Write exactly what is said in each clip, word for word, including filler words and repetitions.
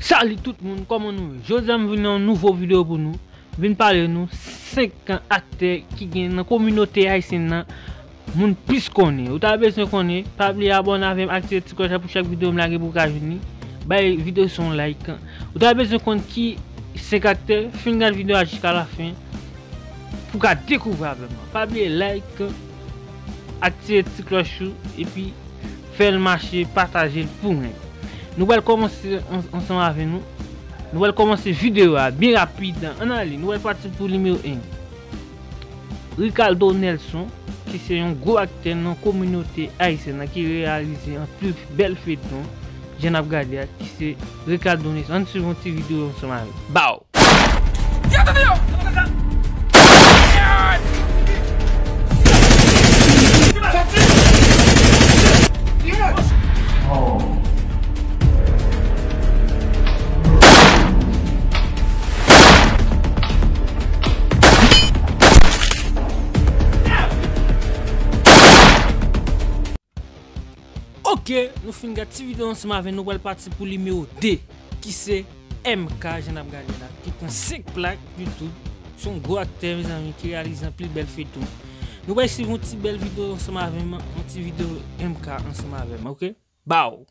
Salut tout moun, kòman nou ye? Jodi a m vin nan yon nouvo videyo pou nou. Vin pale nou senk aktè ki gen nan kominote ayisyèn nan, moun plis konnen. Ou ta bezwen konnen, pa bliye abòne avè m, aktive ti klòch la pou chak videyo m lage pou w ka jwenn li. Bay videyo sa yon like. Ou ta bezwen konn ki senk aktè, fin gade videyo a jiska lafen pou w ka dekouvri avè m. Pa bliye like, aktive ti klòch ou, epi fè l mache, pataje l pou mwen. Nou pral kòmanse an-, ansanm avè nou. Nou pral kòmanse videyo a byen rapid. Ann ale, nou pral pati pou nimewo en. Ricardo Nelson, ki se yon gwo aktè nan kominote ayisyèn nan, ki reyalize anpil bèl feyton, jan n ap gade a, ki se Ricardo Nelson. Ann swiv yon ti videyo ansanm avè l. Bow! Ok, nou fin gade ti videyo ansanm avè nou, pral pati pou nimewo de, ki se M K, jan n ap gade la, ki pran senk plak YouTube. Se yon gwo aktè, mezanmi, ki reyalize anpil bèl feyton. Nou pral swiv yon ti bèl videyo ansanm avè m, yon ti videyo M K ansanm avè m, ok? Bow!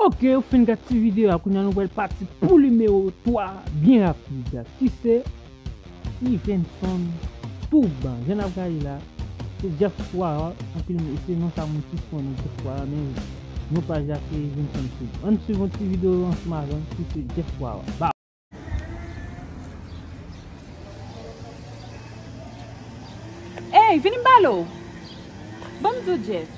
Ok, ou fin gade ti videyo a, kounye a nou pral pati pou nimewo twa byen rapid, ki se Stevenson Touban. Jan n ap gade la, se Jeff Wara, anpil moun, se non sa moun plis konnen Jeff Wara, men non paj la se Stevenson Touban. Ann swiv yon ti videyo ansanm avè m, ki se Jeff Wara. Bow! Ey, vini m pale w. Ban m di w, Jeff.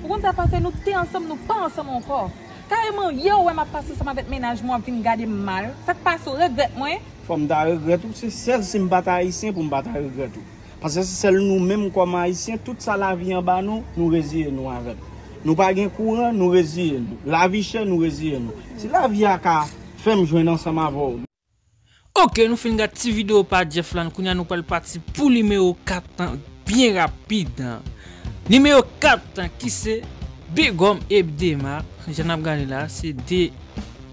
Ou konn sa k pase, nou te ansanm, nou pa ansanm ankò. Kareman, yè ou wè m ap pase ansanm avèk mennaj mwen, w ap vin gade m mal. Sa k pase, w regrèt mwen? Fò m ta regrèt ou, se sèl si m pa t ayisyen pou m pa ta regrèt ou. Paske se sèl nou menm kòm ayisyen, tout sa lavi an ba nou, nou reziye nou avè l. Nou pa gen kouran, nou reziye nou. Lavi chè, nou reziye nou. Si lavi a ka fè m jwenn ansanm avè w. Ok, nou fin gade ti videyo pa Jeff la, kounye a nou pral pati pou nimewo kat lan byen rapid. Nimewo kat lan ki se Begòm e Dema, jan n ap gade la, se de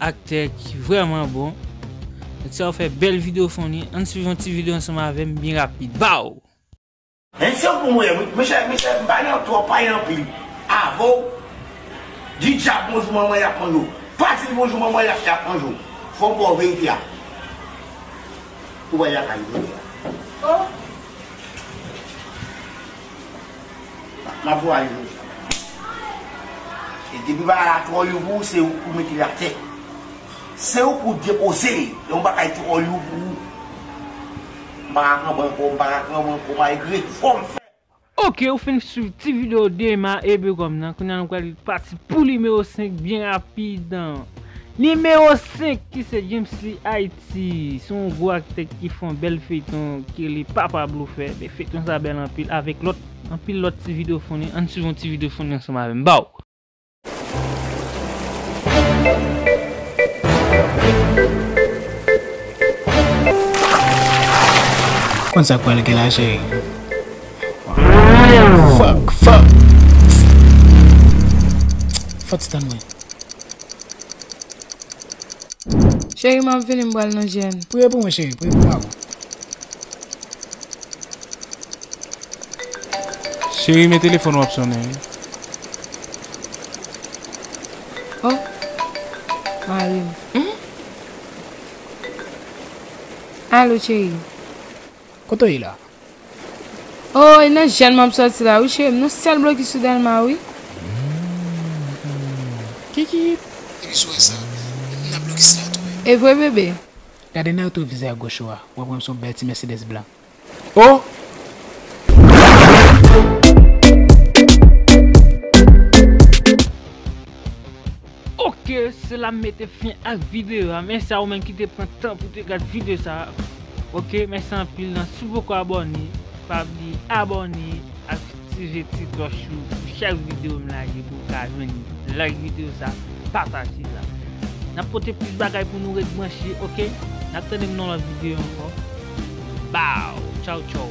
aktè ki vrèman bon. Donk sa yo fè bèl videyo funny. Ann swiv yon ti videyo ansanm avè m byen rapid. Bow! Men se pou mwen, wi. Mesye, mesye, m pa nan twòp, pa gen anpil. Avè w, di djab bonjou manman y ap manje w. Pa di l bonjou manman y ap, y ap manje w. Fò w ba w verite a. Ou wè y ap al jodi a. Oh! M ap voye jodi a. E depi bagay la twò lou pou ou, se ou k pou mete l atè. Se ou k pou depoze l. Yon bagay twò lou pou ou. M pa ka kanpe ankò, m pa ka kanpe ankò, malgre fò m fè. Ok, ou fin swiv ti videyo Dema e Begòm nan. Kounye a nou pral pati pou nimewo senk byen rapid. Nimewo senk ki se James Lee Haiti. Se yon gwo aktè ki fè yon bèl feyton ki rele Papa Blofè. Men feyton sa bèl anpil avèk lòt, anpil lòt ti videyo funny. Ann swiv yon ti videyo funny ansanm avè m. Bow! Konn sa k pral gen la, cheri. Fuck, fuck. Fò ti tann mwen. Cheri, m ap vini, m pral nan jèn. Priye pou mwen, cheri, priye pou mwen avan. Cheri, men telefòn w ap sonnen wi. Oh, mari m. Hmm? Alo, cheri. Kote w ye la? Oh, e nan jèn m ap sòti la wi, cheri. M nan sèl blokis sou Dèlma wi. Kiki. Epi sou wè sa, m nan blokis la tou wi. E vre, bebe? Gade nan retwovizè goch ou a, w ap wè m se yon bèl ti Mercedes blan. Oh! Ok, se la m mete fen ak videyo a. Mèsi a ou menm ki te pran tan pou te gade videyo sa a. Ok, mèsi anpil nan. Si w poko abòne, pa bliye abòne, aktive ti klòch ou pou chak videyo m lage pou w ka jwenn li. Like videyo sa, pataje la. N ap pote plis bagay pou nou, ret branche, ok? N ap tande m nan lòt videyo ankò. Bow! Tchaw, tchaw!